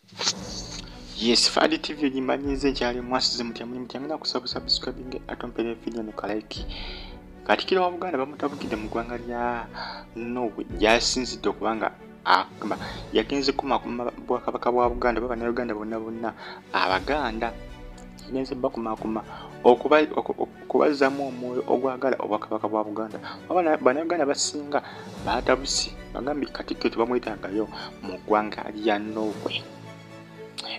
Yes, Fadi TV nyimanyize nkyali mwasize mutya muli mutya ngenda kusaba subscribing atompere video no like. Katikiro wa Buganda bamutabukidde mu ggwanga lya Norway gyasinzidde okubanga yagenze kumaakuma bwakabaka bwa Buganda baba Bannayuganda bonna bonna Abaganda yagenze bakumaakuma okubazzaamu omwoyo ogwagala obwakabaka bwa Buganda. Bannayuganda basinga batabuse bagambye Katikkiro tebamwetaagayo mu ggwanga lya Norway.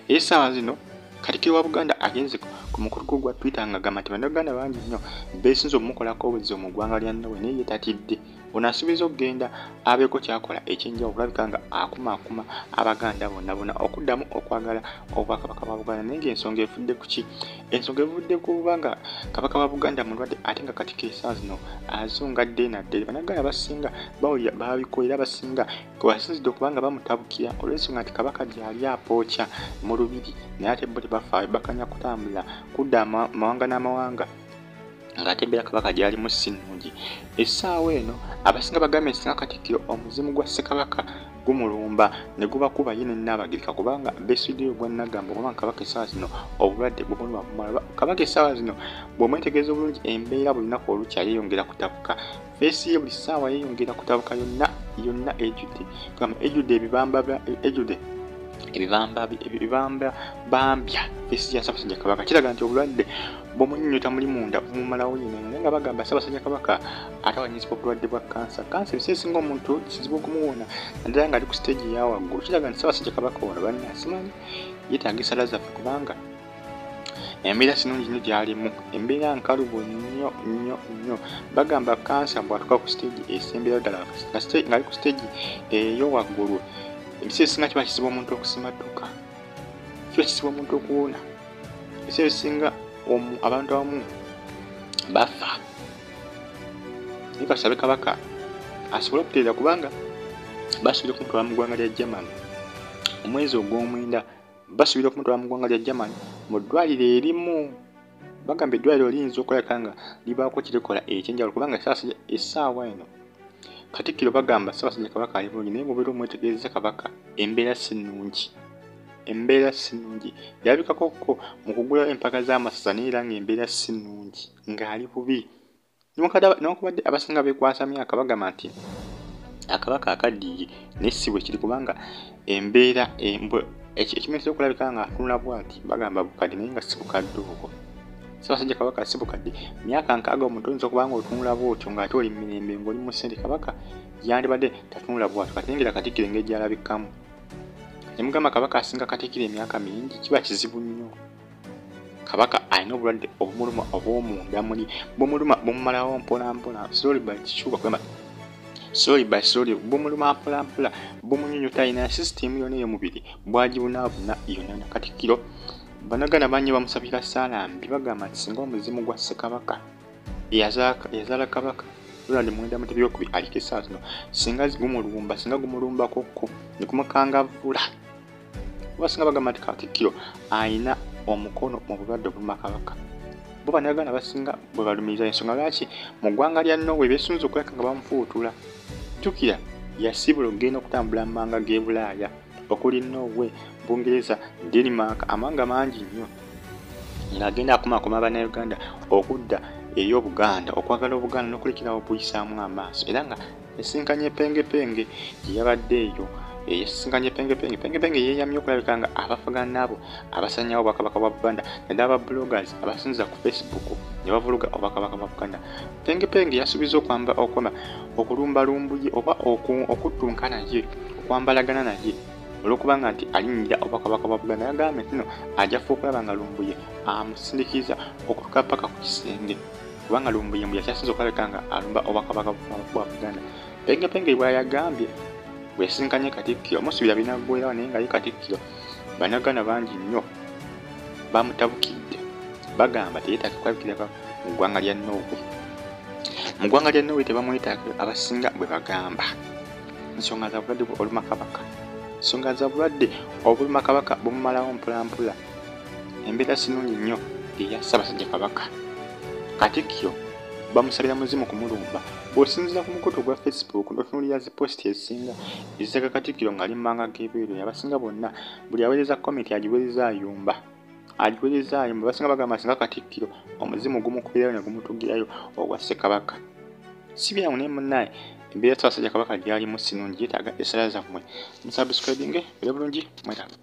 Essaawa zino Katikkiro wa Buganda agenze ku mukulu gwe ogwa Twitter ng'agamba nti Bannayuganda bangi nnyo beesinze okumukolako obuzibu mu ggwanga lya Norway naye ye tatidde. Ono asuubiza okugenda abeeko ky'akola eky'enjawulo okulabika nga akumaakuma Abaganda bonna bonna okuddamu okwagala obwakabaka bwa Buganda. Naye ng'ensonga evudde ku ki? Ensonga evudde ku kubanga Kabaka wa Buganda mulwadde ate nga Katikkiro essaawa zino azunga dde na dde. Bannayuganda abasinga bawulira baabikola era abasinga kwe basinzidde okuba nga bamutabukira olw'ensonga nti Kabaka gy'ali apookya mu lubiri naye ate bo tebafaayo bakanya kutambula kudda amawanga n'amawanga ng'ate embeera Kabaka gy'alimu si nnungi. Essaawa eno abasinga bagambye nti singa Katikkiro omuzimu gwa Ssekabaka gumulumba ne gubakuba ye ne Nnaabagereka kubanga beesuddeyo ogwa Nnagamba kubanga Kabaka essaawa zino obulwadde bumuluma bumala. Kabaka essaawa zino bw'omwetegereza obulungi embeera buli lunaku olukya yeeyongera kutabuka. Feesi ye buli ssaawa yeeyongera kutabuka yonna yonna ejjudde kugamba ejjudde ebibamba ejjudde ebibamba ebibamba bambya feesi ya Ssaabasajja Kabaka. Kiraga nti obulwadde bumunyunyuta muli munda bumumalawo yenna naye nga bagamba Ssaabasajja Kabaka atawanyizibwa obulwadde bwa kkansa. Kkansa ebiseera ebisinga omuntu kizibu okumuwona naddala ng'ali ku siteegi eya waggulu. Kiraga nti Ssaabasajja Kabaka ono banna simanyi yeetaaga essaala zaffe kubanga embeera si nnungi nnyo gy'alimu. Embeera nkalubo nnyo nnyo nnyo. Bagamba kkansa bw'atuuka ku siteegi esemberayo ddala ng'ali ku siteegi ey'owaggulu ebiseera ebisinga kiba kizibu omuntu okusimattuka, kiba kizibu omuntu okuwona. Ebiseera ebisinga abantu abamu bafa. Naye katusabe Kabaka asobole okutereera kubanga basuubira okumutwala mu ggwanga lya Germany omwezi ogw'omwenda. Basuubira okumutwala mu ggwanga lya Germany mu ddwaliro erimu. Bagamba eddwaliro liyinza okulabika nga libaako kye likola eky'enjawulo kubanga essaawa eno Katikkiro bagamba Ssaabasajja Kabaka ali bulungi naye bw'obeera omwetegereza Kabaka embeera si nnungi. Embeera si nnungi. Yalabikako ko mu kugulawo empaka z'amasaza naye era ng'embeera si nnungi ng'ali bubi. Newankubadde abasinga beekwasa myaka bagamba nti akabaka akaddiye naye si bwe kiri kubanga embeera ekimuleetera okulabika ng'atunula bw'ati bagamba bukadde naye nga si bukadde obwo. Ssaabasajja Kabaka si bukadde. Myaka 60 omuntu oyinza okuba ng'otunula bw'otyo ng'ate oli mu mirembe ng'oli mu ssente. Kabaka yandibadde tatunula bw'atyo. Kati lengera Katikkiro engeri gy'alabikamu. Ne mugamba Kabaka asinga Katikkiro emyaka mingi kiba kizibu nnyo. Kabaka alina obulwadde obumuluma obw'omunda muli bumuluma bumumalawo mpola mpola slowly by kikyuka kugamba slowly by slowly bumuluma mpola mpola bumunyunyuta alina sisitimu yonna ey'omubiri bwagibunaabuna yonna. Katikkiro Bannayuganda bangi bamusabira ssaala mbi bagamba nti singa omuzimu gwa Ssekabaka eyazaala Kabaka Ronald Muwenda Mutebi II aliko essaawa zino singa gumulumba singa gumulumbako ko ne kumukangavvula. Kuba singa bagamba nti Katikkiro alina omukono mu bulwadde obuluma Kabaka. Bo Bannayuganda basinga bwe balumiriza ensonga lwaki mu ggwanga lya Norway beesunze okulabika nga bamufuutula. Jjukira yasiibula okugenda okutambula mu mawanga g'e Bulaaya okuli Norway, Bungereza, Denmark, amawanga mangi nnyo ng'agenda akumaakuma Bannayuganda okudda eri Obuganda, okwagala Obuganda n'okulekerawo okuyisaamu amaaso. Era nga yasisinkanye Pengepenge gye yabadde eyo, yasisinkanye Pengepenge. Pengepenge yeeyamye okulabika nga abafagana n'abo abasaanyaawo Obwakabaka bwa Buganda naddala ba bloggers abasinziira ku Facebook ne bavuluga Obwakabaka bwa Buganda. Pengepenge yasuubizza okwamba okulumba Lumbuye oba okuttunka naye, okwambalagana naye olw'okubanga nti alinnyirira Obwakabaka bwa Buganda. Yagambye nti nno ajja kufa okulaba nga Lumbuye amusindiikiriza okutuuka paka ku kisenge kubanga Lumbuye mbu yakyasinze okulabika nga alumba Obwakabaka bwa Buganda. Pengepenge bw'ayagambye bwe yasisinkanye Katikkiro omusuubira binaggweerawo naye nga ye Katikkiro Bannayuganda bangi nnyo bamutabukidde bagamba teyeetaaga kulabikira mu ggwanga lya Norway. Mu ggwanga lya Norway tebamwetaaga abasinga bwe bagamba. Ensonga za bulwadde obuluma Kabaka. Ensonga za bulwadde obuluma Kabaka bumumalawo mpola mpola. Embeera si nnungi nnyo eya Ssaabasajja Kabaka. Katikkiro Bamusabira muzimu kumulumba. Bw'osinziira ku mukutu gwa Facebook n'otunuulira zi post ezisinga eziraga Katikkiro ng'ali mu mawanga g'ebweru, abasinga bonna buli aweereza comment agiweereza ayumba, agiweereza ayumba. Abasinga bagamba singa Katikkiro omuzimu gumukubirayo ne gumutugirayo ogwa Ssekabaka. Si byangu naye munnaye embeera Ssaabasajja Kabaka gy'alimu si nnungi, yeetaaga essala zammwe. Musubscribinge, mbeere bulungi, mweraba.